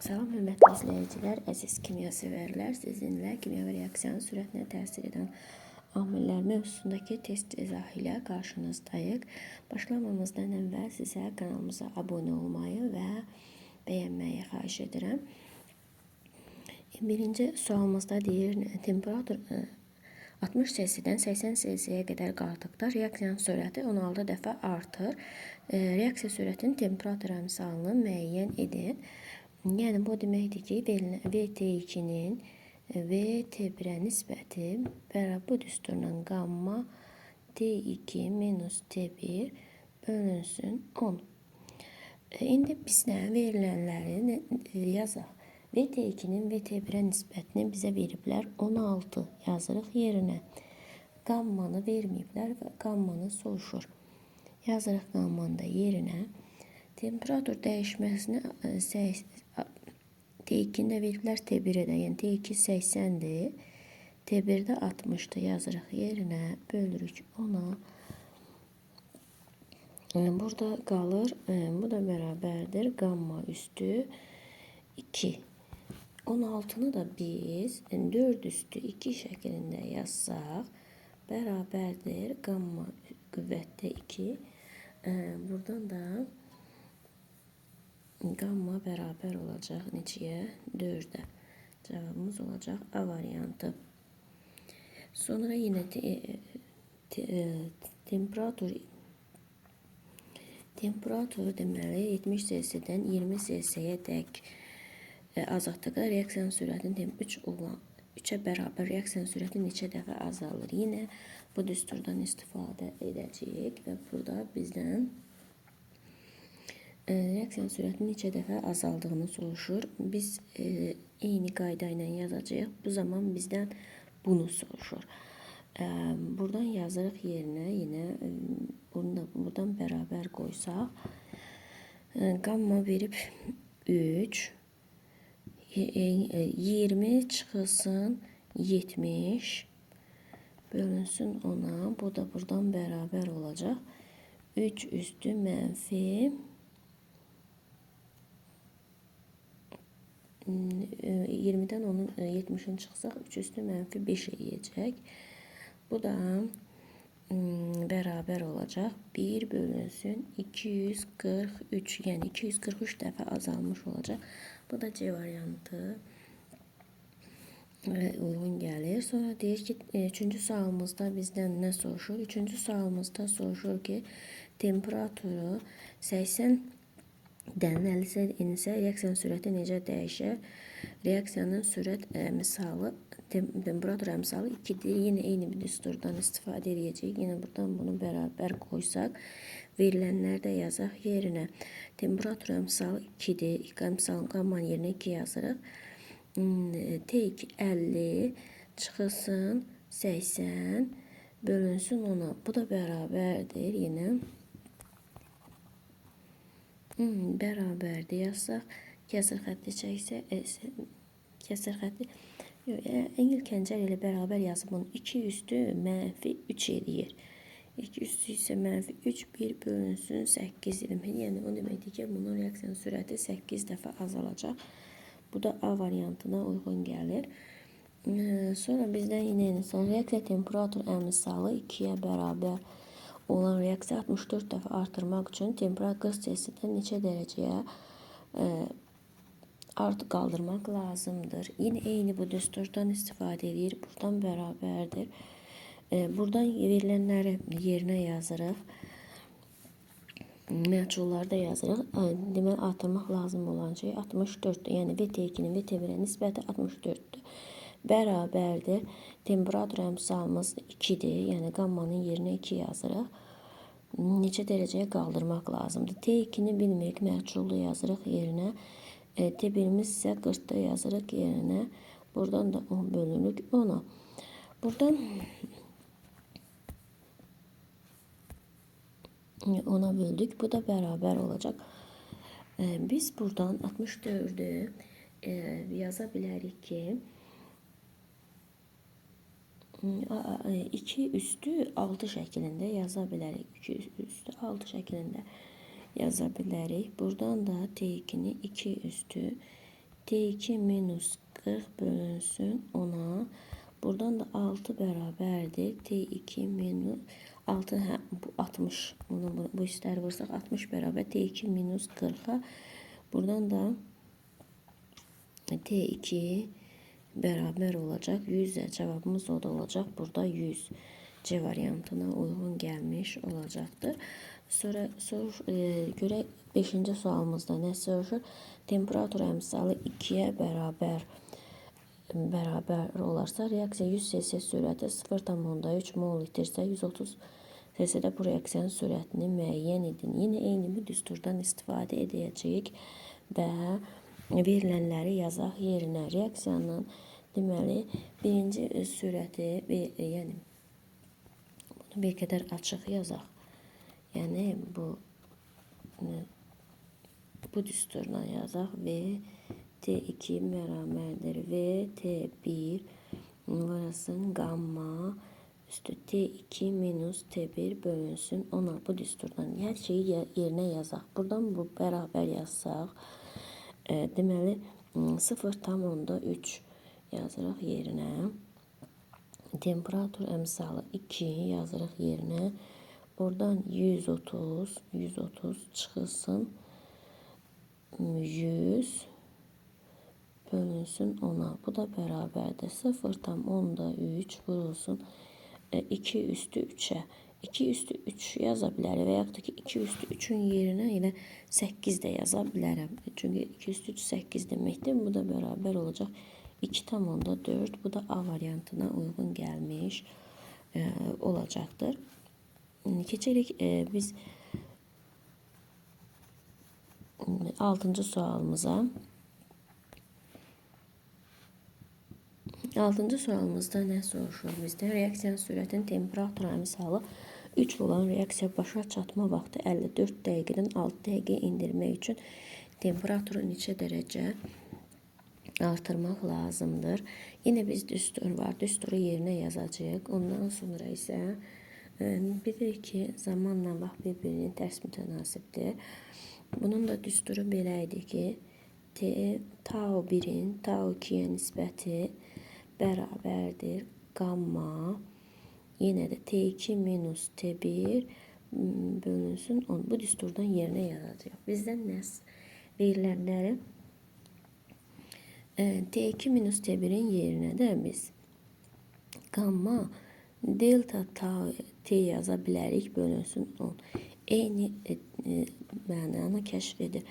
Salam hörmətli izləyicilər, əziz kimya sevərlər, sizinlə kimyəvi reaksiyanın sürətinə təsir edən amillər mövzusundakı test izahı ilə qarşınızdayıq. Başlamamızdan əvvəl sizə kanalımıza abunə olmayı və bəyənməyi xahiş edirəm. Birinci sualımızda deyir, temperatur 60 C-dən 80 C-yə qədər qaldıqda reaksiyanın sürəti 16 dəfə artır. Reaksiya sürətinin temperatur əmsalını müəyyən edin. Yəni bu deməkdir ki, VT2-nin VT1-ə nisbəti bərabər bu düsturla qamma T2 minus T1 bölünsün 10. İndi bizdən verilənləri yazaq. VT2-nin VT1-ə nisbətini bizə veriblər 16 yazırıq yerinə. Qammanı verməyiblər və qammanı soruşur. Yazırıq qammanı da yerinə. Temperatur dəyişməsini T2-ni də veriblər T1-ə də. Yəni T2 80-dir. T1-də 60-dır. Yazırıq yerinə. Bölürük ona. Burada qalır. Bu da bərabərdir. Qamma üstü 2. 16-nı da biz 4 üstü 2 şəklində yazsaq bərabərdir. Qamma qüvvətdə 2. Buradan da qamma bərabər olacaq neçəyə? 4-ə. Cavabımız olacaq A variantı. Sonra yenə temperatur deməli 70 C-dən 20 C-yə dək azaltdıqda reaksiyanın sürətinin 3 olan 3-ə bərabər reaksiyanın sürəti neçə dəfə azalır? Yenə bu düsturdan istifadə edəcəyik və burada bizdən reaksiyanın sürətinin neçə dəfə azaldığını soruşur. Biz eyni qayda ilə yazacağıq. Bu zaman bizdən bunu soruşur. Buradan yazırıq yerinə yenə bunu da buradan bərabər qoysaq. Qamma verib 3, 20 çıxılsın 70 bölünsün ona. Bu da buradan bərabər olacaq. 3 üstü mənfi 20-dən onun 70-ini çıxsaq 3 üstü mənfi 5 eləyəcək. Bu da bərabər olacaq. 1 bölünsün 243, yəni 243 dəfə azalmış olacaq. Bu da C variantı uyğun gəlir. Sonra deyir ki, üçüncü sualımızda bizdən nə soruşur? Üçüncü sualımızda soruşur ki, temperaturu 80-dən 50-yə ensə reaksiyanın sürəti necə dəyişər? Reaksiyanın sürət əmsalı, temperatur əmsalı 2-dir. Yenə eyni bir düsturdan istifadə edəcəyik. Yenə buradan bunu bərabər qoysaq, verilənləri də yazaq yerinə. Temperatur əmsalı 2-dir. Əmsalın qammanın yerinə 2 yazırıq. T2 50 çıxılsın 80 bölünsün ona. Bu da bərabərdir yenə. Bərabərdir yazsaq, kəsir xətti çəksə, kəsir xətti, ilk kəncər ilə bərabər yazıb bunu 2 üstü mənfi 3 eləyir. 2 üstü isə mənfi 3, 1 bölünsün 8 deməkdir. Yəni, o deməkdir ki, bunun reaksiyanın sürəti 8 dəfə azalacaq. Bu da A variantına uyğun gəlir. Sonra bizdən yenə insan reaksiya temperatur əmsalı 2-yə bərabər olan reaksiya 64 dəfə artırmaq üçün temperatur 40 C-dən neçə dərəcəyə artıq qaldırmaq lazımdır. Yenə eyni bu düsturdan istifadə edir. Buradan bərabərdir. Buradan verilənləri yerinə yazırıq. Məchulları da yazırıq. Deməli, artırmaq lazım olan şey 64-dür. Yəni, VT2-nin VT1-ə nisbəti 64-dür. Bərabərdir. Temperatur əmsalımız 2-dir. Yəni, qammanın yerinə 2 yazırıq. Neçə dərəcəyə qaldırmaq lazımdır? T2-ni bilmirik. Məchullu yazırıq yerinə. T1-imiz isə 40-da yazırıq yerinə. Buradan da 10 bölünürük 10-a. Buradan 10-a böldük. Bu da bərabər olacaq. Biz buradan 64-ü yaza bilərik ki, 2 üstü 6 şəklində yaza bilərik. 2 üstü 6 şəklində yaza bilərik. Buradan da T2-ni 2 üstü T2 minus 40 bölünsün 10-a. Buradan da 6 bərabərdir. T2 minus 6, hə, bu 60. Bunu, bu üstləri vursaq 60 bərabər T2 minus 40-a. Buradan da T2 bərabər olacaq 100-ə. Cavabımız o da olacaq. Burada 100 C variantına uyğun gəlmiş olacaqdır. Sonra görək 5-ci sualımızda nə soruşur? Temperatur əmsalı 2-yə bərabər olarsa, reaksiya 100 cc sürəti 0,3 mol itirsə, 130 cc-də bu reaksiyanın sürətini müəyyən edin. Yenə eyni bu düsturdan istifadə edəcəyik və verilənləri yazaq yerinə. Reaksiyanın deməli birinci sürəti, yəni bunu bir qədər açıq yazaq. Yəni bu düsturla yazaq. V T2 bərabərdir V T1 vurasın qamma üstü T2 minus T1 bölünsün 10-a. Bu düsturdan hər şeyi yerinə yazaq. Buradan bu bərabər yazsaq, deməli 0,3 yazırıq yerinə. Temperatur əmsalı 2 yazırıq yerinə. Oradan 130 çıxılsın 100 bölünsün 10-a. Bu da bərabərdir. 0,3 vurulsun 2 üstü 3-ə. 2 üstü 3 yaza bilərik və yaxud da ki 2 üstü 3-ün yerinə elə 8 də yaza bilərəm. Çünki 2 üstü 3 8 deməkdir. Bu da bərabər olacaq 2,4. Bu da A variantına uyğun gəlmiş olacaqdır. Keçirik biz 6-cı sualımıza. 6-cı sualımızda nə soruşur bizdə? Reaksiyanın sürətinin temperatur əmsalı 3 olan reaksiya başa çatma vaxtı 54 dəqiqədən 6 dəqiqə endirmək üçün temperaturu neçə dərəcə artırmaq lazımdır? Yenə biz düstur var. Düsturu yerinə yazacağıq. Ondan sonra isə bilirik ki, zamanla vaxt bir-birinin tərs mütənasibdir. Bunun da düsturu belə idi ki, T tau 1-in tau 2-yə nisbəti bərabərdir qamma yenə də T2 minus T1 bölünsün 10. Bu düsturdan yerinə yazacağıq. Bizdən nə verilənləri T2 minus T1-in yerinə də biz qamma delta T yaza bilərik, bölünsün 10. Eyni mənanı kəşf edir.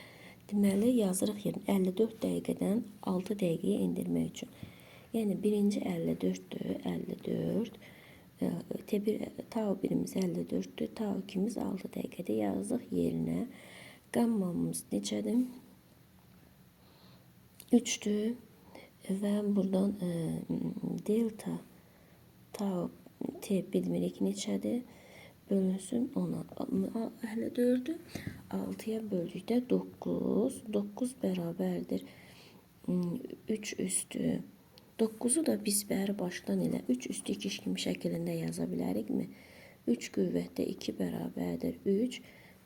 Deməli, yazırıq yerinə 54 dəqiqədən 6 dəqiqəyə endirmək üçün. Yəni, birinci 54-dür, 54. T1, tau 1-imiz 54-dür, tau 2-miz 6 dəqiqədə yazdıq yerinə. Qammamız neçədir? 3-dür və buradan delta tau T bilmirik neçədir? Bölünsün 10-a. 54-ü 6-ya böldükdə 9. 9 bərabərdir 3 üstü. 9-u da biz bəri başdan elə 3 üstü 2 kimi şəklində yaza bilərikmi? 3 qüvvətdə 2 bərabərdir 3.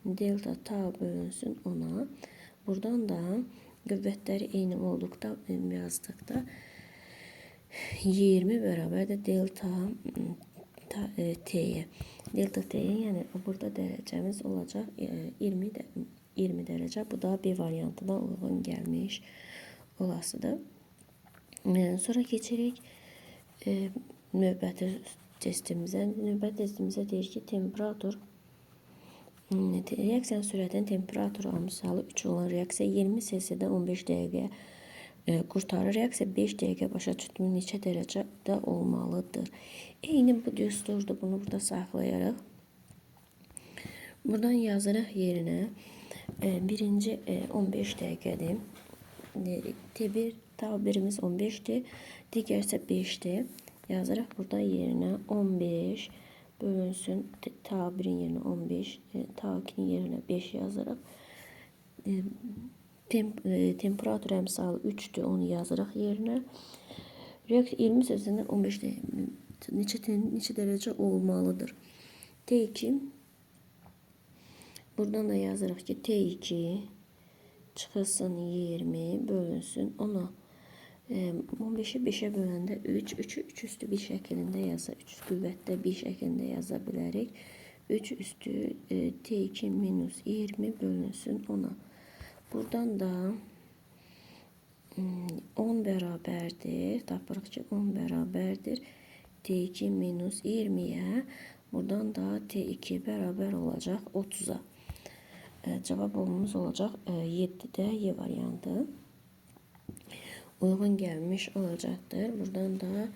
Delta tau bölünsün 10-a. Buradan da qüvvətləri eyni olduqda yazdıqda 20 bərabərdir delta T'ye. Delta T'ye, yəni burada dərəcəmiz olacaq 20 dərəcə. Bu da B variantına uyğun gəlmiş olasıdır. Sonra keçirik növbəti testimizə. Növbəti testimizə deyir ki, temperatur reaksiyanın sürətinin temperaturu amsalı 3 olan reaksiya 20 cc-də 15 dəqiqəyə qurtarır. Reaksiya 5 dəqiqə başa çatımı neçə dərəcədə olmalıdır? Eyni bu düsturdur. Bunu burada saxlayarıq. Buradan yazırıq yerinə. Birinci 15 dəqiqədir. T1, tau 1-imiz 15-dir. Digər isə 5-dir. Yazırıq burada yerinə 15 bölünsün. Tau 1-in yerinə 15, tau 2-nin yerinə 5 yazırıq. Temperatur əmsalı 3-dür, onu yazırıq yerinə. Reaksiya 20 cc-dən 15 neçə dərəcə olmalıdır? T2, buradan da yazırıq ki, T2 Çıxılsın 20 bölünsün 10-a. 15-i 5-ə böləndə 3, 3-ü 3 üstü 1 şəklində yaza, 3 qüvvətdə 1 şəklində yaza bilərik. 3 üstü T2 minus 20 bölünsün 10-a. Buradan da 10 bərabərdir. Tapırıq ki, 10 bərabərdir T2 minus 20-yə. Buradan da T2 bərabər olacaq 30-a. Cavabımız olacaq 7-də Y variantı uyğun gəlmiş olacaqdır. Buradan da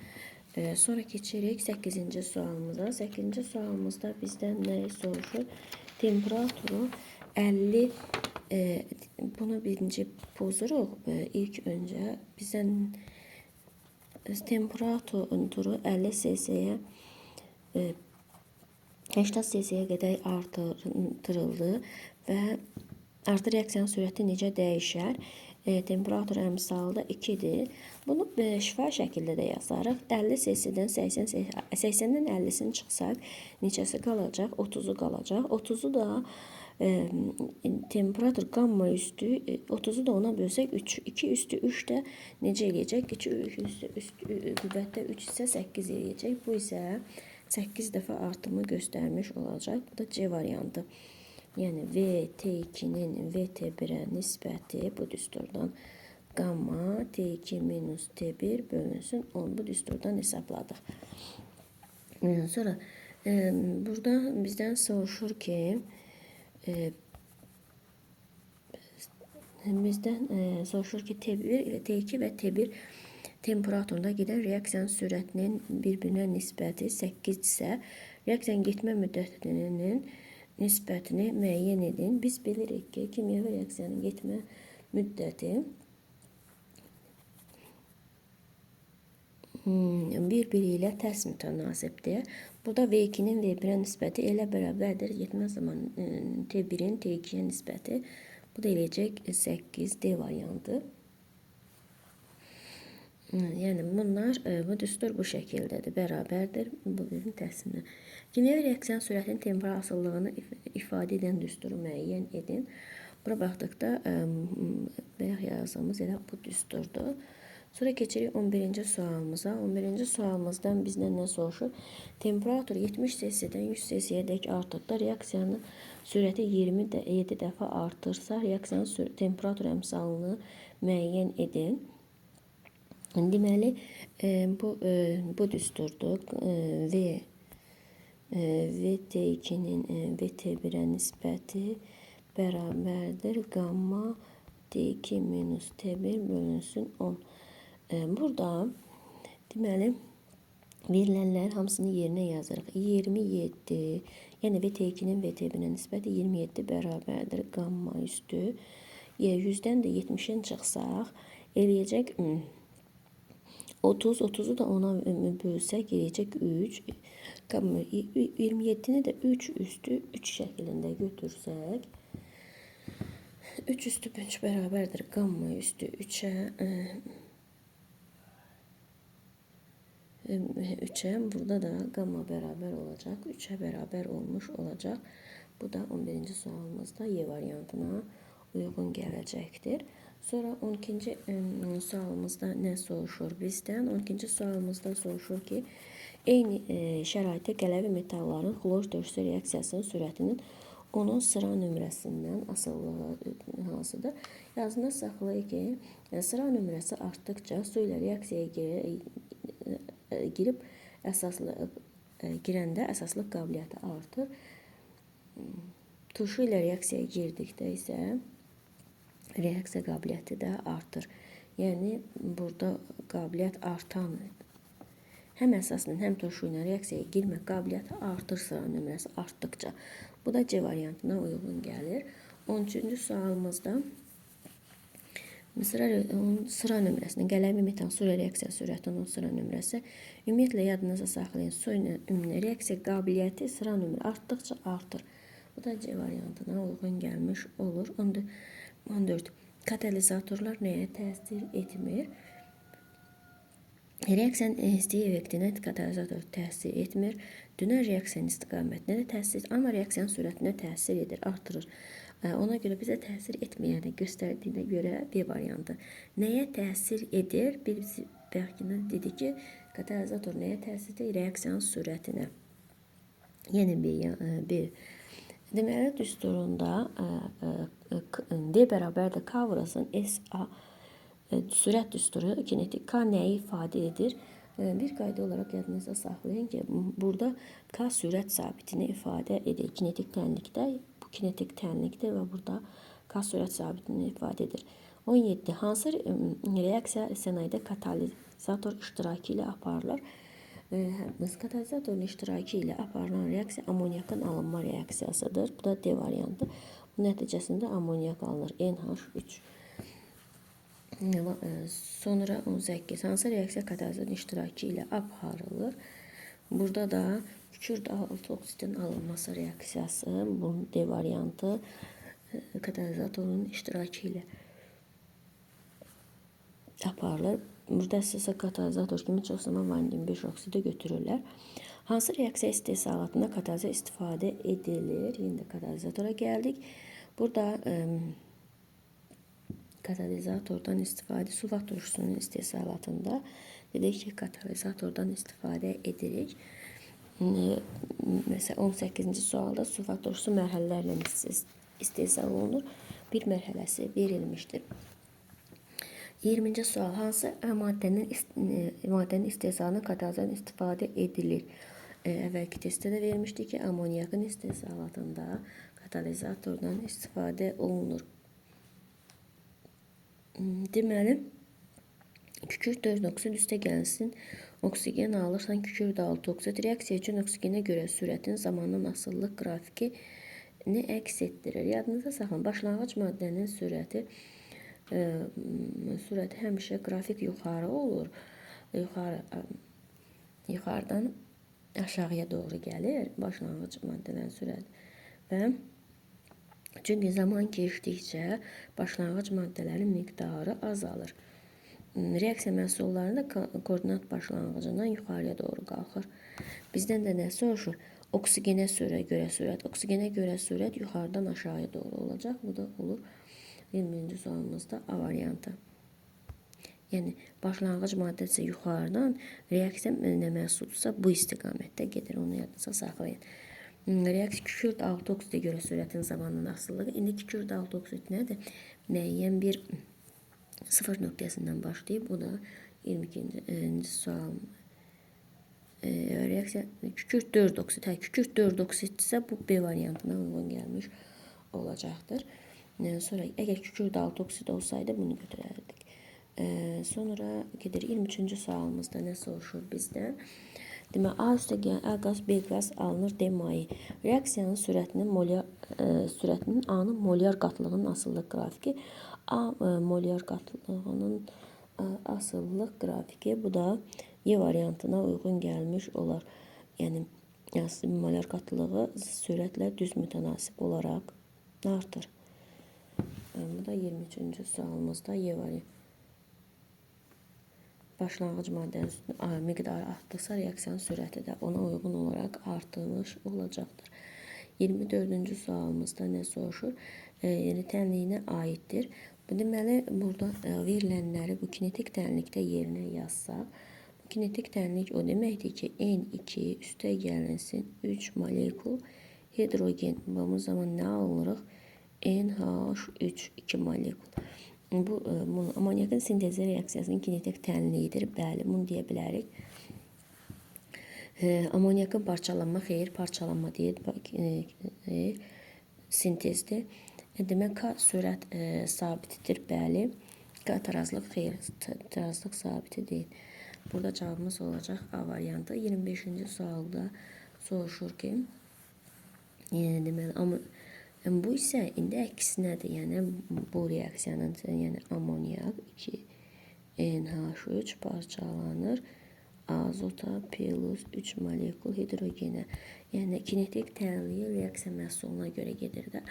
sonra keçirik 8-ci sualımıza. 8-ci sualımızda bizdən nə soruşur? Temperaturu 50, bunu birinci pozuruq. İlk öncə bizdən temperaturu 50 cc-yə 80 cc-yə qədər artırıldı və artı reaksiyanın sürəti necə dəyişər? Temperatur əmsalı da 2-dir. Bunu şifahi şəkildə də yazarıq. 50 cc-dən 80-dən 50-sini çıxsaq neçəsi qalacaq? 30-u qalacaq. 30-u da temperatur qamma üstü 30-u da ona bölsək 3. 2 üstü 3 də necə eləyəcək? 2 üstü qüvvətdə 3 isə 8 eləyəcək. Bu isə 8 dəfə artımı göstərmiş olacaq. Bu da C variantı. Yəni VT2-nin VT1-ə nisbəti bu düsturdan qamma T2 minus T1 bölünsün 10. Bu düsturdan hesabladıq. Sonra burada bizdən soruşur ki, T1 ilə T2 və T1 temperaturunda gedən reaksiyanın sürətinin bir-birinə nisbəti 8 isə reaksiyanın getmə müddətinin nisbətini müəyyən edin. Biz bilirik ki, kimyəvi reaksiyanın getmə müddəti bir-biri ilə tərs mütənasibdir. Burada V2-nin V1-ə nisbəti elə bərabərdir. Getmə zaman T1-in T2-yə nisbəti. Bu da eləyəcək 8 D variantı. Yəni bunlar, bu düstur bu şəkildədir, bərabərdir bu birin tərsinə. Kimyəvi reaksiyanın sürətinin temperatur asılılığını ifadə edən düsturu müəyyən edin. Bura baxdıqda bayaq yazdığımız elə bu düsturdur. Sonra keçirik 11-ci sualımıza. 11-ci sualımızdan bizdən nə soruşur? Temperatur 70 cc-dən 100 cc-yə dək artdıqda reaksiyanın sürəti 27 dəfə artırsa, reaksiyanın temperatur əmsalını müəyyən edin. Deməli, bu düsturdur. VT2-nin VT1-ə nisbəti bərabərdir qamma T2 minus T1 bölünsün 10. Burada deməli, verilənlərin hamısını yerinə yazırıq. 27, yəni VT2-nin VT1-ə nisbəti 27 bərabərdir qamma üstü. 100-dən də 70-in çıxsaq, eləyəcək 30, 30-u da ona bölsək, eləyəcək 3. 27-ni də 3 üstü 3 şəklində götürsək, 3 üstü 3 bərabərdir qamma üstü 3-ə. 3-ə, burada da qamma bərabər olacaq. 3-ə bərabər olmuş olacaq. Bu da 11-ci sualımızda Y variantına uyğun gələcəkdir. Sonra 12-ci sualımızda nə soruşur bizdən? 12-ci sualımızda soruşur ki, eyni şəraitdə qələvi metalların xlor turşusu reaksiyasının sürətinin onun sıra nömrəsindən asılılığı hansıdır? Yazında saxlayır ki, sıra nömrəsi artdıqca su ilə reaksiyaya girib əsaslı girəndə əsaslıq qabiliyyəti artır. Turşu ilə reaksiyaya girdikdə isə reaksiya qabiliyyəti də artır. Yəni burada qabiliyyət artan həm əsasla, həm turşu ilə reaksiyaya girmə qabiliyyəti artır sıra nömrəsi artdıqca. Bu da C variantına uyğun gəlir. 13-cü sualımızda sıra nömrəsinin qələmi metan su ilə reaksiya sürətinin sıra nömrəsi. Ümumiyyətlə yadınıza saxlayın, su ilə reaksiya qabiliyyəti sıra nömrə artdıqca artır. Bu da C variantına uyğun gəlmiş olur. 14. Katalizatorlar nəyə təsir etmir? Reaksiyanın isti effektinə katalizator təsir etmir. Dünən reaksiyanın istiqamətinə də təsir, amma reaksiyanın sürətinə təsir edir, artırır. Ona görə bizə təsir etməyəni göstərdiyinə görə B variantı. Nəyə təsir edir? Biz bayaqkindən dedik ki, katalizator nəyə təsir edir? Reaksiyanın sürətinə. Yəni B. Deməli, düsturunda D bərabərdir K vurasın SA sürət düsturu kinetik K nəyi ifadə edir? Bir qayda olaraq yadınızda saxlayın ki, burada K sürət sabitini ifadə edir. Kinetik tənlikdə, bu kinetik tənlikdir və burada K sürət sabitini ifadə edir. 17. Hansı reaksiya sənayedə katalizator iştirakı ilə aparılır? Katalizatorun iştirakı ilə aparılan reaksiya amonyakın alınma reaksiyasıdır. Bu da D variantı. Bu nəticəsində amonyak alınır. NH3. Sonra 18. Hansı reaksiya katalizatorun iştirakı ilə aparılır? Burada da kükürt altı oksidin alınması reaksiyası, bunun D variantı katalizatorun iştirakı ilə aparılır. Burada əsasən katalizator kimi çox zaman vanilin 5 oksidi götürürlər. Hansı reaksiya istehsalatında katalizator istifadə edilir? Yenə də katalizatora gəldik. Burada katalizatordan istifadə sulfat turşusunun istehsalatında dedik ki, katalizatordan istifadə edirik. Məsələn, 18-ci sualda sulfat turşusu mərhələlərlə istehsal olunur. Bir mərhələsi verilmişdir. 20-ci sual. Hansı maddənin istehsalına katalizatordan istifadə edilir? Əvvəlki testdə də vermişdik ki, amonyakın istehsalatında katalizatordan istifadə olunur. Deməli, kükürt 4 oksid üstə gəlsin. Oksigen alırsan, kükürt 6 oksid. Reaksiya üçün oksigenə görə sürətin zamandan asılılıq qrafiki nə əks etdirir? Yadınızda saxlayın, başlanğıc maddənin sürəti həmişə qrafik yuxarı olur. Yuxarıdan aşağıya doğru gəlir başlanğıc maddələrin sürəti. Və çünki zaman keçdikcə başlanğıc maddələrin miqdarı azalır. Reaksiya məhsullarında koordinat başlanğıcından yuxarıya doğru qalxır. Bizdən də nə soruşur? Oksigenə görə sürət. Oksigenə görə sürət yuxarıdan aşağıya doğru olacaq. Bu da olur 21-ci sualımızda A variantı. Yəni, başlanğıc maddəsə yuxarıdan, reaksiya nə məhsuldursa bu istiqamətdə gedir. Onu yadınıza saxlayın. Reaksiya kükürt 6 oksidə görə sürətin zamandan asılılığı. İndi kükürt 6 oksid nədir? Müəyyən bir sıfır nöqtəsindən başlayıb. Bu da 22-ci sual. Reaksiya kükürt 4 oksid. Hə, kükürt 4 oksiddirsə bu B variantına uyğun gəlmiş olacaqdır. Sonra əgər kükürt 6 oksid olsaydı bunu götürərdik. Sonra gedir 23-cü sualımızda nə soruşur bizdən? Deməli, A üstə gələn A qaz, B qaz alınır D maye. Reaksiyanın sürətinin A-nın molyar qatlığının asılılıq qrafiki. A molyar qatlığının asılılıq qrafiki. Bu da Y variantına uyğun gəlmiş olar. Yəni, molyar qatlığı sürətlə düz mütənasib olaraq artır. Bu da 23-cü sualımızda Y variantı. Başlanğıc maddənin miqdarı artdıqsa, reaksiyanın sürəti də ona uyğun olaraq artırmış olacaqdır. 24-cü sualımızda nə soruşur? Yəni, tənliyinə aiddir. Bu deməli, burada verilənləri bu kinetik tənlikdə yerinə yazsaq, bu kinetik tənlik o deməkdir ki, N2 üstə gəlinsin 3 molekul hidrogen. Bu zaman nə alınırıq? NH3 2 molekul. Bu amonyakın sintezi reaksiyasının kinetik tənliyidir. Bəli, bunu deyə bilərik. Amonyakın parçalanma, xeyr, parçalanma deyil, sintezdir. Demək, K sürət sabitidir, bəli. K tarazlıq, xeyr, tarazlıq sabiti deyil. Burada cavabımız olacaq A variantı. 25-ci sualda soruşur ki, deməli, bu isə indi əksinədir. Yəni, bu reaksiyanın, yəni amonyak 2 NH3 parçalanır azota plus 3 molekul hidrogenə. Yəni, kinetik tənliyi reaksiya məhsuluna görə gedir də.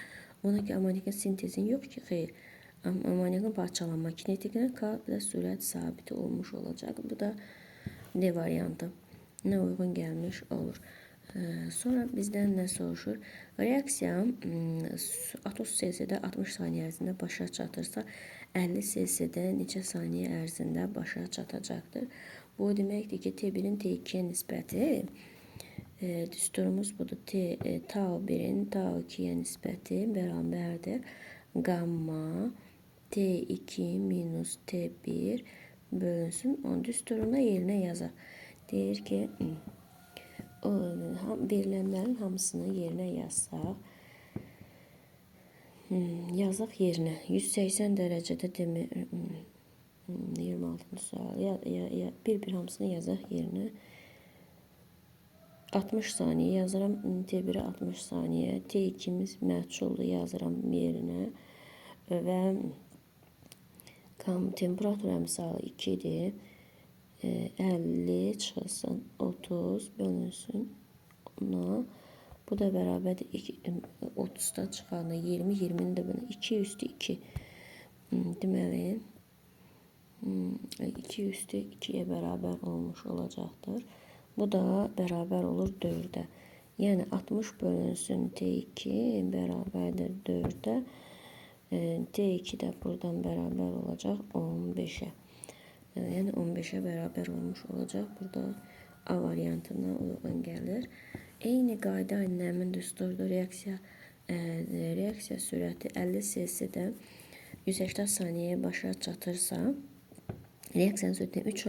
Ona ki, amonyakın sintezin yox ki, xeyr. Amonyakın parçalanma kinetikinə K və sürət sabiti olmuş olacaq. Bu da D variantı. Nə uyğun gəlmiş olur. Sonra bizdən nə soruşur? Reaksiya 30 C-də 60 saniyə ərzində başa çatırsa, 50 C-də neçə saniyə ərzində başa çatacaqdır? Bu o deməkdir ki, T1-in T2-yə nisbəti, düsturumuz budur. Tau 1-in tau 2-yə nisbəti bərabərdir qamma T2 minus T1 bölünsün. Onun düsturuna yerinə yazaq. Deyir ki, verilənlərin hamısını yerinə yazsaq, yazaq yerinə 180 dərəcədə demək 26-cı sual bir-bir hamısını yazaq yerinə. 60 saniyə yazıram, T1-ə 60 saniyə, T2-miz məhculdur, yazıram yerinə və temperatur əmsalı 2-dir. 50 çıxılsın 30 bölünsün ona. Bu da bərabərdir 30-dan çıxanda 20, 20-ni də belə 2 üstü 2. Deməli, 2 üstü 2-yə bərabər olmuş olacaqdır. Bu da bərabər olur 4-ə. Yəni 60 bölünsün T2 bərabərdir 4-ə. T2 də buradan bərabər olacaq 15-ə. Yəni 15-ə bərabər olmuş olacaq. Burada A variantına uyğun gəlir. Eyni qayda ilə həmin düsturda reaksiya sürəti 50 C-də 180 saniyəyə başa çatırsa, reaksiyanın sürəti 3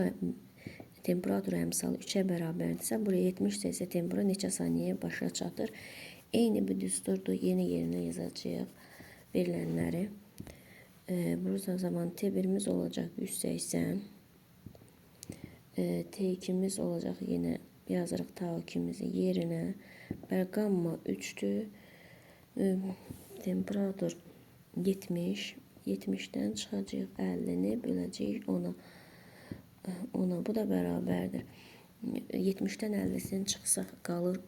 temperatur əmsalı 3-ə bərabərdirsə, buraya 70 C temperatur neçə saniyəyə başa çatır? Eyni bir düsturdur. Yeni yerinə yazacağıq verilənləri. Burada zaman T1-imiz olacaq 180. T2-miz olacaq yenə yazırıq tau 2-mizi yerinə. Və qamma 3-dür. Temperatur 70. 70-dən çıxacağıq 50-ni böləcəyik 10-a. 10-a bu da bərabərdir. 70-dən 50-sini çıxsaq qalır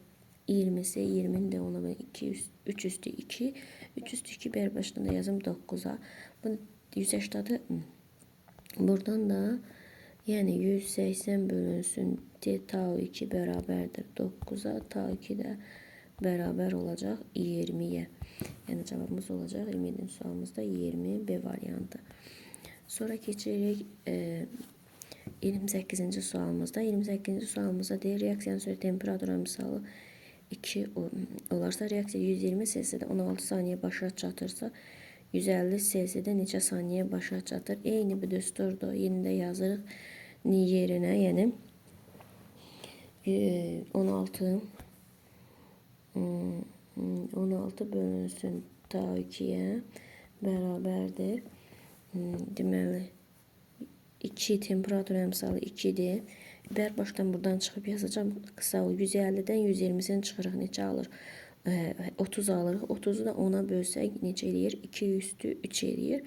20-si, 20-ni də ona belə 2, 3 üstü 2. 3 üstü 2 bir başına da yazım 9-a. Bu 180-ı buradan da yəni 180 bölünsün T tau 2 bərabərdir 9-a. Tau 2 də bərabər olacaq 20-yə. Yəni cavabımız olacaq 27-ci sualımızda 20 B variantı. Sonra keçirik 28-ci sualımızda. 28-ci sualımızda deyir reaksiyanın sürəti temperatur əmsalı 2 olarsa, reaksiya 120 C-də 16 saniyə başa çatırsa, 150 C-də neçə saniyə başa çatır? Eyni bir düsturdur. Yenə də yazırıq yerinə, yəni 16 bölünsün tau 2-yə bərabərdir. Deməli, 2 temperatur əmsalı 2-dir. Bər başdan buradan çıxıb yazacağam. Qısa o 150-dən 120-sini çıxırıq. Neçə alır? 30 alırıq. 30-u da 10-a bölsək neçə eləyir? 2 üstü 3 eləyir.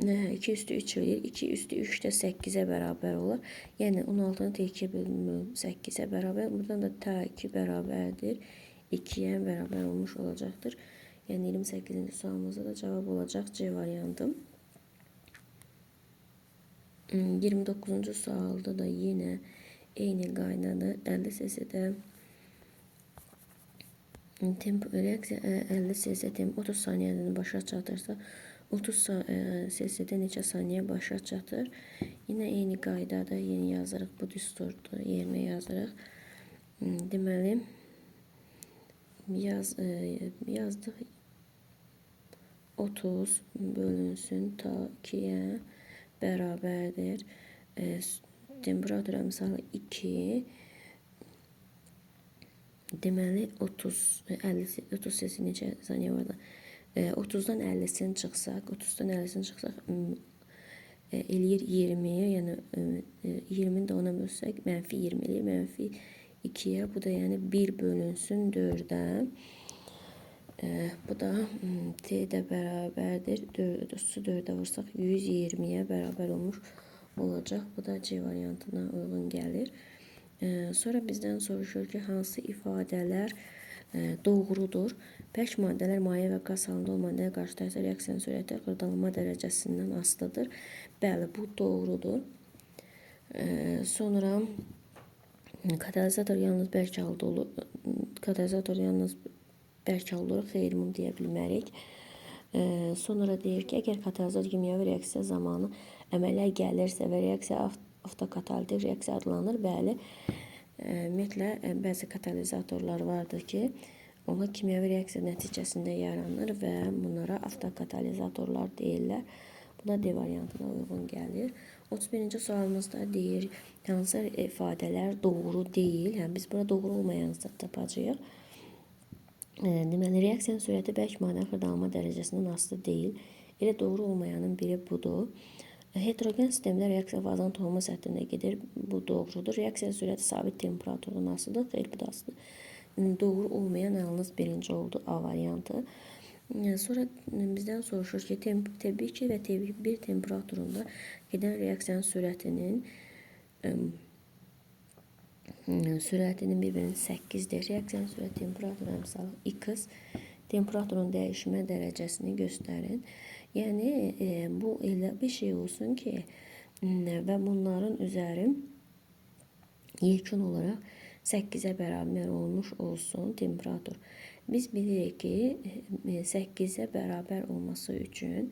Nə? 2 üstü 3 eləyir. 2 üstü 3 də 8-ə bərabər olur. Yəni 16-nı T2-yə bölümü 8-ə bərabər. Buradan da T2 bərabərdir. 2-yə bərabər olmuş olacaqdır. Yəni 28-ci sualımızda da cavab olacaq C variantı. 29-cu sualda da yenə eyni qaydada 50 cc-də reaksiya 50 cc 30 saniyədən başa çatırsa, 30 cc-də neçə saniyə başa çatır? Yenə eyni qaydada yenə yazırıq, bu düsturdur, yerinə yazırıq. Deməli, yazdıq 30 bölünsün ta 2-yə bərabərdir. Temperatur əmsalı 2. Deməli 30 50 30 cc neçə saniyə var da? 30-dan 50-sini çıxsaq, 30-dan 50-sini çıxsaq eləyir 20, yəni 20-ni də ona bölsək mənfi 20 eləyir, mənfi 2-yə. Bu da yəni 1 bölünsün 4-ə. Bu da T də bərabərdir. 30-u 4-ə vursaq 120-yə bərabər olmuş olacaq. Bu da C variantına uyğun gəlir. Sonra bizdən soruşur ki, hansı ifadələr doğrudur? Bərk maddələr maye və qaz halında olmayan maddəyə qarşı təsir reaksiyanın sürəti xırdalanma dərəcəsindən asılıdır. Bəli, bu doğrudur. Sonra Katalizator yalnız bərk halda olur. Katalizator yalnız bərk halda olur. Xeyr, bunu deyə bilmərik. Sonra deyir ki, əgər katalizator kimyəvi reaksiya zamanı əmələ gəlirsə və reaksiya avtokatalitik reaksiya adlanır. Bəli, ümumiyyətlə, bəzi katalizatorlar vardır ki, onlar kimyəvi reaksiya nəticəsində yaranır və bunlara avtokatalizatorlar deyirlər. Bu da D variantına uyğun gəlir. 31-ci sualımızda deyir, hansı ifadələr doğru deyil. Yəni, biz bura doğru olmayan zad tapacağıq. Deməli, reaksiyanın sürəti bərk maddənin xırdalanma dərəcəsindən asılı deyil. Elə doğru olmayanın biri budur. Heterogen sistemdə reaksiya fazanın toxunma səthində gedir. Bu doğrudur. Reaksiyanın sürəti sabit temperaturdan asılıdır. Xeyr, bu da asılıdır. Doğru olmayan yalnız birinci oldu A variantı. Sonra bizdən soruşur ki, T2 və T1 temperaturunda gedən reaksiyanın sürətinin bir-birinin 8-dir. Reaksiyanın sürəti temperatur əmsalı X temperaturun dəyişmə dərəcəsini göstərin. Yəni, bu elə bir şey olsun ki, və bunların üzəri yekun olaraq 8-ə bərabər olmuş olsun temperatur. Biz bilirik ki, 8-ə bərabər olması üçün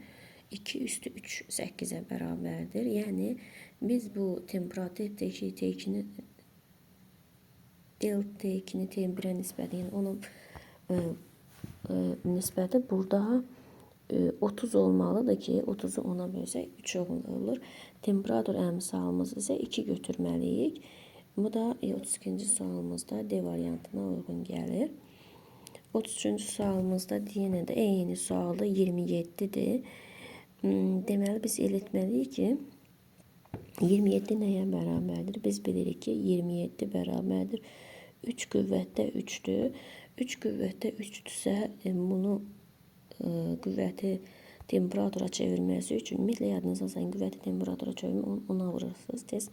2 üstü 3 8-ə bərabərdir. Yəni, biz bu temperatur T2, T2-ni del T2-ni T1-ə nisbəti, yəni onun nisbəti burada 30 olmalıdır ki, 30-u 10-a bölsək 3 olur. Temperatur əmsalımız isə 2 götürməliyik. Bu da 32-ci sualımızda D variantına uyğun gəlir. 33-cü sualımızda yenə də eyni sualda 27-dir. Deməli, biz elə etməliyik ki, 27 nəyə bərabərdir? Biz bilirik ki, 27 bərabərdir. 3 qüvvətdə 3-dür. 3 qüvvətdə 3-dürsə, bunu qüvvəti temperatura çevirməsi üçün, ümumiyyətlə yadınızda sən qüvvəti temperatura çevirmə, 10-a vurursunuz tez.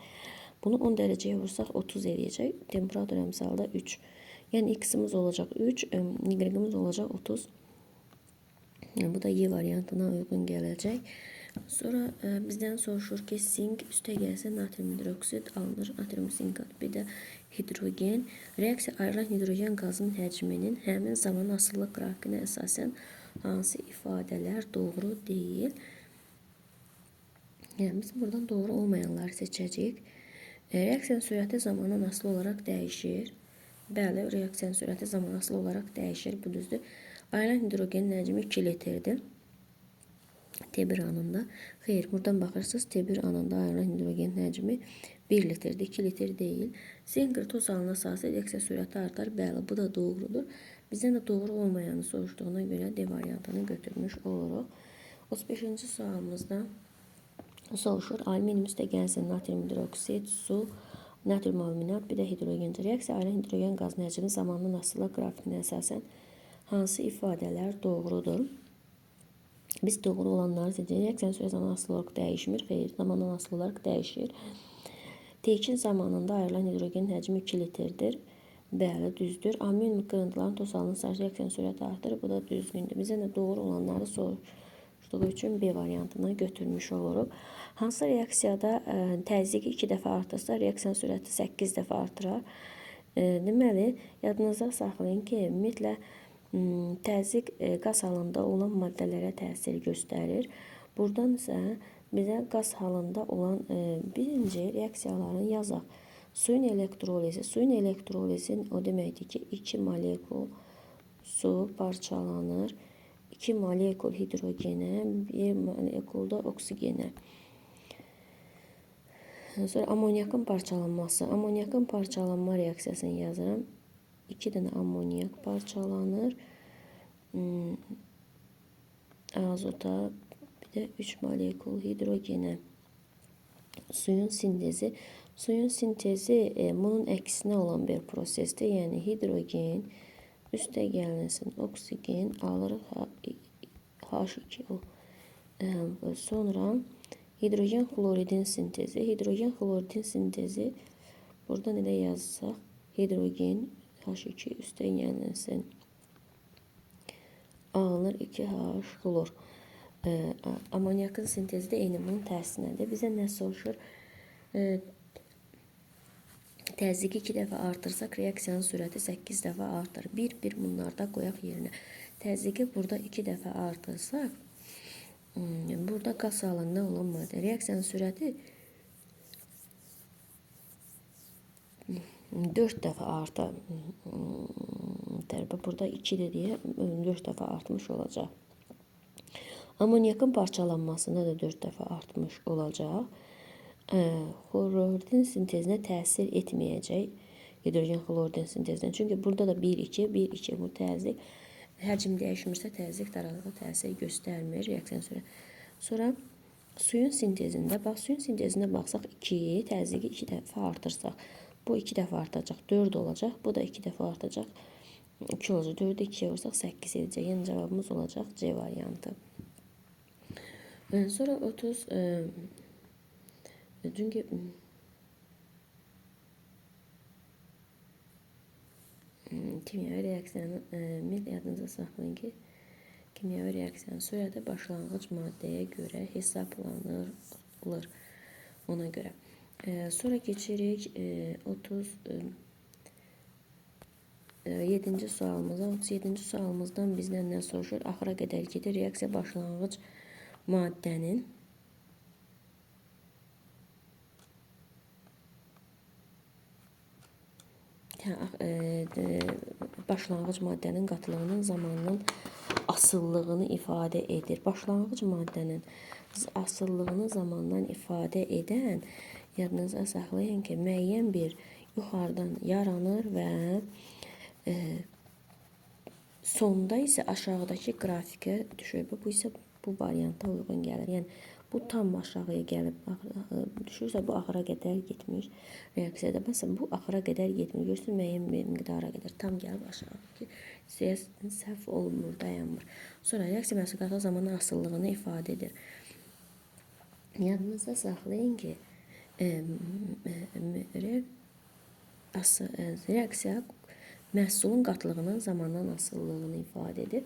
Bunu 10 dərəcəyə vursaq 30 eləyəcək. Temperatur əmsalda 3. Yəni, x-imiz olacaq 3, y-imiz olacaq 30. Bu da Y variantına uyğun gələcək. Sonra bizdən soruşur ki, sink üstə gəlsə natrium hidroksid alınır. Natrium sinkat, bir də hidrogen. Reaksiya ayrılan hidrogen qazının həcminin həmin zaman asılılıq qrafikinə əsasən hansı ifadələr doğru deyil? Yəni, biz buradan doğru olmayanları seçəcəyik. Reaksiyanın sürəti zamandan asılı olaraq dəyişir. Bəli, reaksiyanın sürəti zaman asılı olaraq dəyişir. Bu düzdür. Ayrılan hidrogenin həcmi 2 litrdir. T1 anında. Xeyr, buradan baxırsınız, T1 anında ayrılan hidrogenin həcmi 1 litrdir, 2 litr deyil. Zinger toz halına salsa reaksiya sürəti artar. Bəli, bu da doğrudur. Bizdən də doğru olmayanı soruşduğuna görə D variantını götürmüş oluruq. 35-ci sualımızda soruşur. Alüminium üstə gəlsin natrium hidroksid, su, natrium aluminat, bir də hidrogen. Reaksiya ayrılan hidrogen qazının həcmi zamandan asılı qrafikinə əsasən hansı ifadələr doğrudur? Biz doğru olanları seçirik. Reaksiyanın sürəti zamandan asılı olaraq dəyişmir. Xeyr, zamandan asılı olaraq dəyişir. T2 zamanında ayrılan hidrogenin həcmi 2 litrdir. Bəli, düzdür. Alüminium qırıntılarının toz halının sarısı reaksiyanın sürəti artırır. Bu da düzgündür. Bizə də doğru olanları soruşduğu üçün B variantını götürmüş oluruq. Hansı reaksiyada təzyiqi 2 dəfə artırsa, reaksiyanın sürəti 8 dəfə artırar. Deməli, yadınızda saxlayın ki, ümumiyyətlə, təzyiq qaz halında olan maddələrə təsir göstərir. Buradan isə bizə qaz halında olan birinci reaksiyaların yazaq. Suyun elektrolizi. Suyun elektrolizi o deməkdir ki, 2 molekul su parçalanır. 2 molekul hidrogenə, 1 molekul da oksigenə. Sonra amonyakın parçalanması. Amonyakın parçalanma reaksiyasını yazıram. 2 dənə amonyak parçalanır. Azota, bir də 3 molekul hidrogenə. Suyun sintezi. Suyun sintezi bunun əksinə olan bir prosesdir. Yəni hidrogen üstə gəlinsin, oksigen alırıq H2O. Sonra hidrogen xloridin sintezi. Hidrogen xloridin sintezi burada nə yazsaq? Hidrogen H2 üstə gəlinsin. Alınır 2H xlor. Amonyakın sintezi də eyni bunun tərsinədir. Bizə nə soruşur? Təzyiqi 2 dəfə artırsaq, reaksiyanın sürəti 8 dəfə artar. 1-1 bunlarda qoyaq yerinə. Təzyiqi burada 2 dəfə artırsaq, burada qaz halında olan maddə. Reaksiyanın sürəti 4 dəfə artar. Burada 2-dir deyə 4 dəfə artmış olacaq. Amonyakın parçalanmasında da 4 dəfə artmış olacaq. Xloridin sintezinə təsir etməyəcək. Hidrogen xloridin sintezinə. Çünki burada da 1-2, 1-2 bu təzyiq. Həcm dəyişmirsə təzyiq daraqlığa təsir göstərmir reaksiyanın sürəti. Sonra suyun sintezində, bax suyun sintezində baxsaq 2, təzyiqi 2 dəfə artırsaq. Bu 2 dəfə artacaq, 4 olacaq. Bu da 2 dəfə artacaq, 2 olacaq. 4-ü 2-yə vursaq 8 edəcək. Yəni cavabımız olacaq C variantı. Sonra 30, çünki kimyəvi reaksiyanı yadınıza saxlayın ki, kimyəvi reaksiyanın sürəti başlanğıc maddəyə görə hesablanılır ona görə. Sonra keçirik 37-ci sualımıza. 37-ci sualımızdan bizdən nə soruşur? Axıra qədər gedir. Reaksiya başlanğıc maddənin başlanğıc maddənin qatlığının zamandan asılılığını ifadə edir. Başlanğıc maddənin asılılığını zamandan ifadə edən, yadınıza saxlayın ki, müəyyən bir yuxarıdan yaranır və sonda isə aşağıdakı qrafikə düşür. Bu isə bu varianta uyğun gəlir. Yəni, bu tam aşağıya gəlib düşürsə, bu axıra qədər getmiş reaksiyada. Məsələn, bu axıra qədər getmir. Görürsünüz, müəyyən bir miqdara qədər tam gəlib aşağıdakı səhv olmur, dayanmır. Sonra reaksiya məhsulu qatlığı zamanın asılılığını ifadə edir. Yadınızda saxlayın ki, reaksiya məhsulun qatlığının zamandan asılılığını ifadə edir.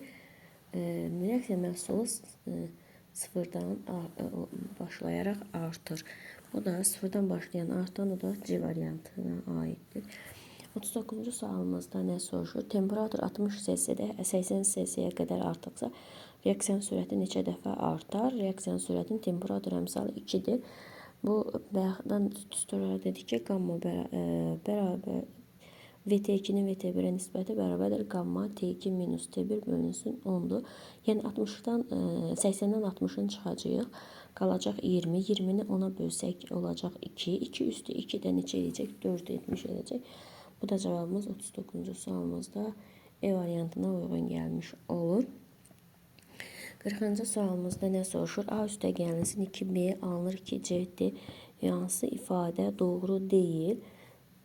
Reaksiya məhsulu sıfırdan başlayaraq artır. Bu da sıfırdan başlayan artan, o da C variantına aiddir. 39-cu sualımızda nə soruşur? Temperatur 60 C-də 80 C-yə qədər artıqsa, reaksiyanın sürəti neçə dəfə artar? Reaksiyanın sürətinin temperatur əmsalı 2-dir. Bu, bayaqdan düsturlara dedik ki, qamma bərabər VT2-nin VT1-ə nisbəti bərabərdir qamma T2 minus T1 bölünsün 10-dur. Yəni 80-dən 60-ın çıxacağıq. Qalacaq 20. 20-ni 10-a bölsək olacaq 2. 2 üstü 2 də neçə edəcək? 4 etmiş edəcək. Bu da cavabımız 39-cu sualımızda E variantına uyğun gəlmiş olur. 40-cı sualımızda nə soruşur? A üstə gəlinsin 2B alınır 2C D. Hansı ifadə doğru deyil?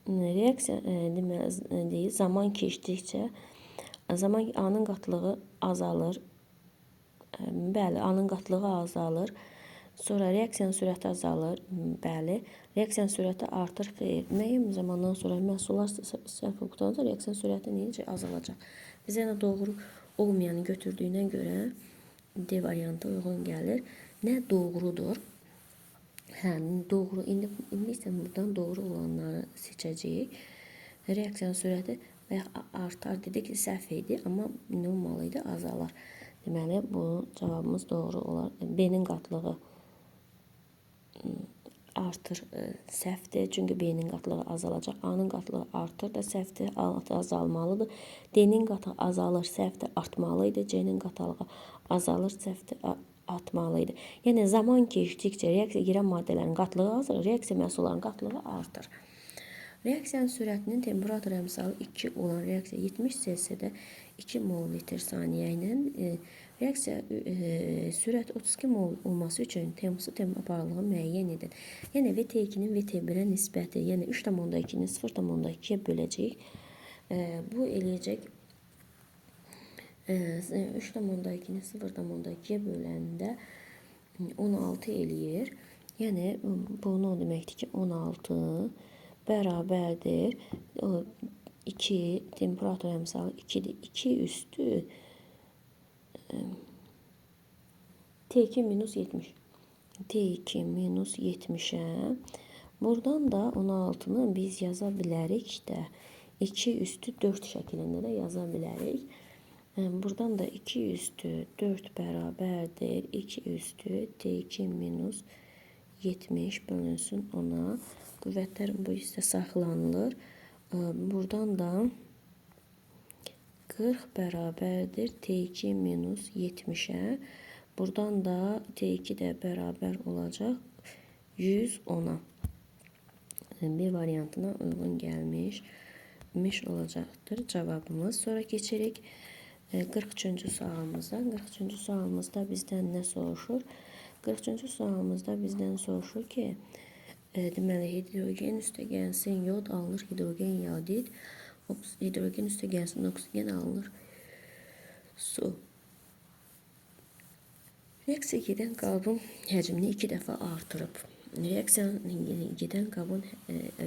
Reaksiya deməli, zaman keçdikcə zaman A-nın qatlığı azalır. Bəli, A-nın qatlığı azalır. Sonra reaksiyanın sürəti azalır. Bəli, reaksiyanın sürəti artır. Xeyr, müəyyən zamandan sonra məhsullar sərf qurtarınca reaksiyanın sürəti necə azalacaq? Bizə nə doğru olmayanı götürdüyünə görə D variantı uyğun gəlir. Nə doğrudur? Hə, doğru. İndi isə buradan doğru olanları seçəcəyik. Reaksiyanın sürəti və artar dedik ki, səhv idi, amma nə olmalı idi? Azalar. Deməli, bu cavabımız doğru olar. B-nin qatlığı artır, səhvdir. Çünki B-nin qatlığı azalacaq. A-nın qatlığı artır da səhvdir, azalmalıdır. D-nin qatlığı azalır, səhvdir, artmalı idi. C-nin qatlığı azalır, səhvdir, artmalı idi. Yəni, zaman keçdikcə reaksiya girən maddələrin qatlığı azalır, reaksiya məhsullarının qatlığı artır. Reaksiyanın sürətinin temperatur əmsalı 2 olan reaksiya 70 C-də 2 mol litr saniyə ilə reaksiya sürət 32 mol olması üçün su aparlığı müəyyən edin. Yəni, VT2-nin VT1-ə nisbəti, yəni 3,2-ni 0,2-yə böləcəyik. Bu eləyəcək 3,2-ni 0,2-yə böləndə 16 eləyir. Yəni, bu nə deməkdir ki, 16 bərabərdir 2, temperatur əmsalı 2-dir. 2 üstü T2 minus 70. T2 minus 70-ə Buradan da 16-nı biz yaza bilərik də 2 üstü 4 şəklində də yaza bilərik. Buradan da 2 üstü 4 bərabərdir. 2 üstü T2 minus 70 bölünsün ona. Qüvvətlər bu hissə saxlanılır. Buradan da 40 bərabərdir T2 minus 70-ə. Buradan da T2 də bərabər olacaq 110-a. B variantına uyğun gəlmiş olacaqdır cavabımız. Sonra keçirik 43-cü sualımıza. 43-cü sualımızda bizdən nə soruşur? 43-cü sualımızda bizdən soruşur ki, deməli, hidrogen üstə gəlsin, yod alınır, hidrogen yodid, hidrogen üstə gəlsin, oksigen alınır, su. Reaksiya gedən qabın həcmini 2 dəfə artırıb. Reaksiya gedən qabın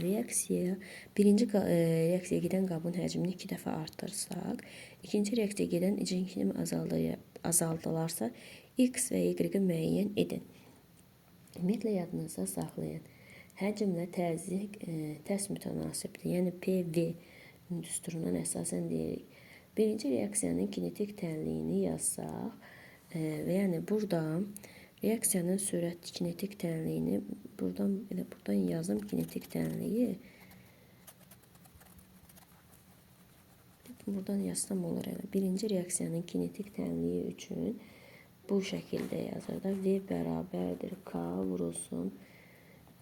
reaksiya birinci reaksiya gedən qabın həcmini 2 dəfə artırsaq, ikinci reaksiya gedən içinkini azaldılarsa, X və Y-i müəyyən edin. Ümumiyyətlə yadınızda saxlayın. Həcmlə təzyiq tərs mütənasibdir. Yəni PV düsturundan əsasən deyirik. Birinci reaksiyanın kinetik tənliyini yazsaq və yəni burada reaksiyanın sürət kinetik tənliyini buradan elə buradan yazım kinetik tənliyi. Buradan yazsam olur elə. Birinci reaksiyanın kinetik tənliyi üçün bu şəkildə yazır da V bərabərdir K vurulsun.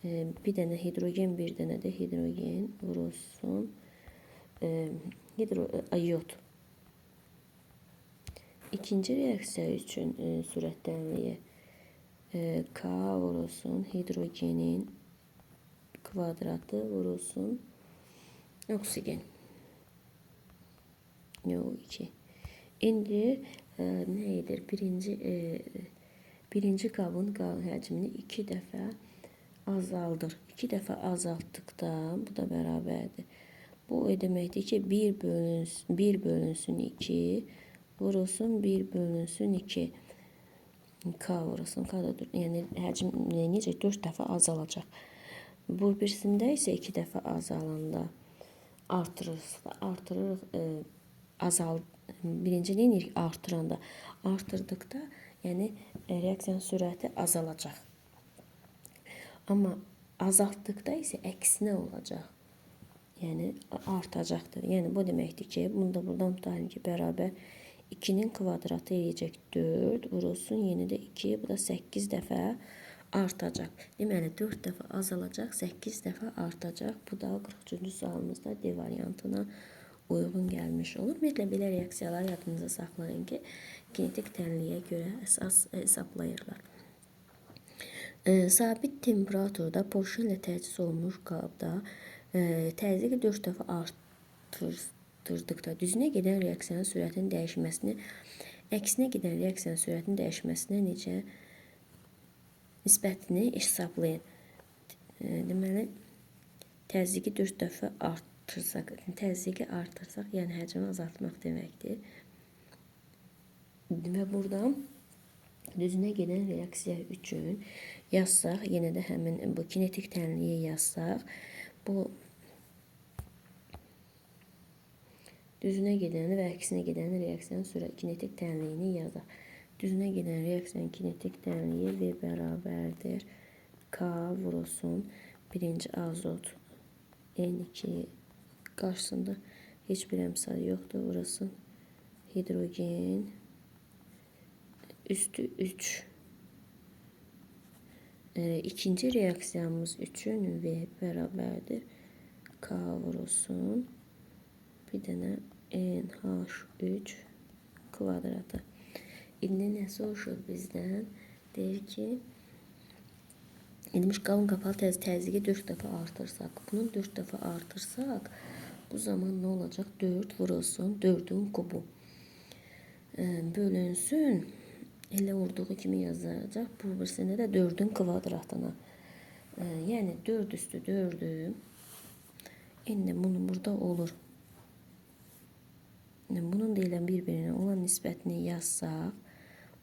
Bir dənə hidrogen, bir dənə də hidrogen vurulsun. İyot. İkinci reaksiya üçün sürət tənliyi K vurulsun hidrogenin kvadratı vurulsun oksigen. O2. İndi nə edir? Birinci qabın həcmini 2 dəfə azaldır. 2 dəfə azaltdıqda bu da bərabərdir. Bu o deməkdir ki, 1 bölünsün, 1 bölünsün 2 vurulsun 1 bölünsün 2. K vurulsun. K da 4. Yəni həcm necə 4 dəfə azalacaq. Bu birisində isə 2 dəfə azalanda artırırıq, azal birinci nə edirik? Artıranda. Artırdıqda, yəni reaksiyanın sürəti azalacaq. Amma azaltdıqda isə əksinə olacaq. Yəni artacaqdır. Yəni bu deməkdir ki, bunu da buradan tutalım ki, bərabər 2-nin kvadratı eləyəcək 4 vurulsun, yenə də 2, bu da 8 dəfə artacaq. Deməli 4 dəfə azalacaq, 8 dəfə artacaq. Bu da 43-cü sualımızda D variantına uyğun gəlmiş olur. Ümumiyyətlə belə reaksiyaları yadınıza saxlayın ki, kinetik tənliyə görə əsas hesablayırlar. Sabit temperaturda porşenlə təchiz olunmuş qabda təzyiqi 4 dəfə artırdıqda düzünə gedən reaksiyanın sürətinin dəyişməsini, əksinə gedən reaksiyanın sürətinin dəyişməsinə necə nisbətini hesablayın. Deməli, təzyiqi 4 dəfə artırsaq, təzyiqi artırsaq, yəni həcmi azaltmaq deməkdir. Və buradan düzünə gedən reaksiya üçün yazsaq, yenə də həmin bu kinetik tənliyi yazsaq, bu düzünə gedəni və əksinə gedən reaksiyanın sürət kinetik tənliyini yazaq. Düzünə gedən reaksiyanın kinetik tənliyi V bərabərdir K vurulsun birinci azot N2 qarşısında heç bir əmsal yoxdur. Vurulsun hidrogen üstü 3. İkinci reaksiyamız üçün V bərabərdir K vurulsun bir dənə NH3 kvadratı. İndi nə soruşur bizdən? Deyir ki, demiş qabın qapalı təzyiqi 4 dəfə artırsaq. Bunun 4 dəfə artırsaq, bu zaman nə olacaq? 4 vurulsun 4-ün kubu. Bölünsün. Elə olduğu kimi yazacaq. Bu birisində də 4-ün kvadratına. Yəni 4 üstü 4-ü. İndi bunu burada olur. Bunun da ilə bir-birinə olan nisbətini yazsaq,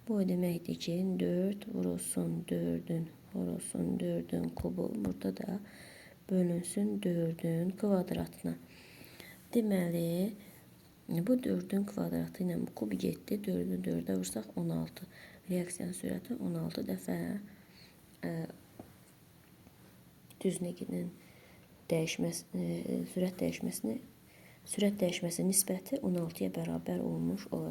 bu o deməkdir ki, 4 vurulsun 4-ün vurulsun 4-ün kubu. Burada da Bölünsün 4-ün kvadratına. Deməli, bu 4-ün kvadratı ilə bu kub getdi. 4-ü 4-ə vursaq 16. Reaksiyanın sürəti 16 dəfə düzlüyünün dəyişməsi, sürət dəyişməsi nisbəti 16-ya bərabər olmuş olacaq.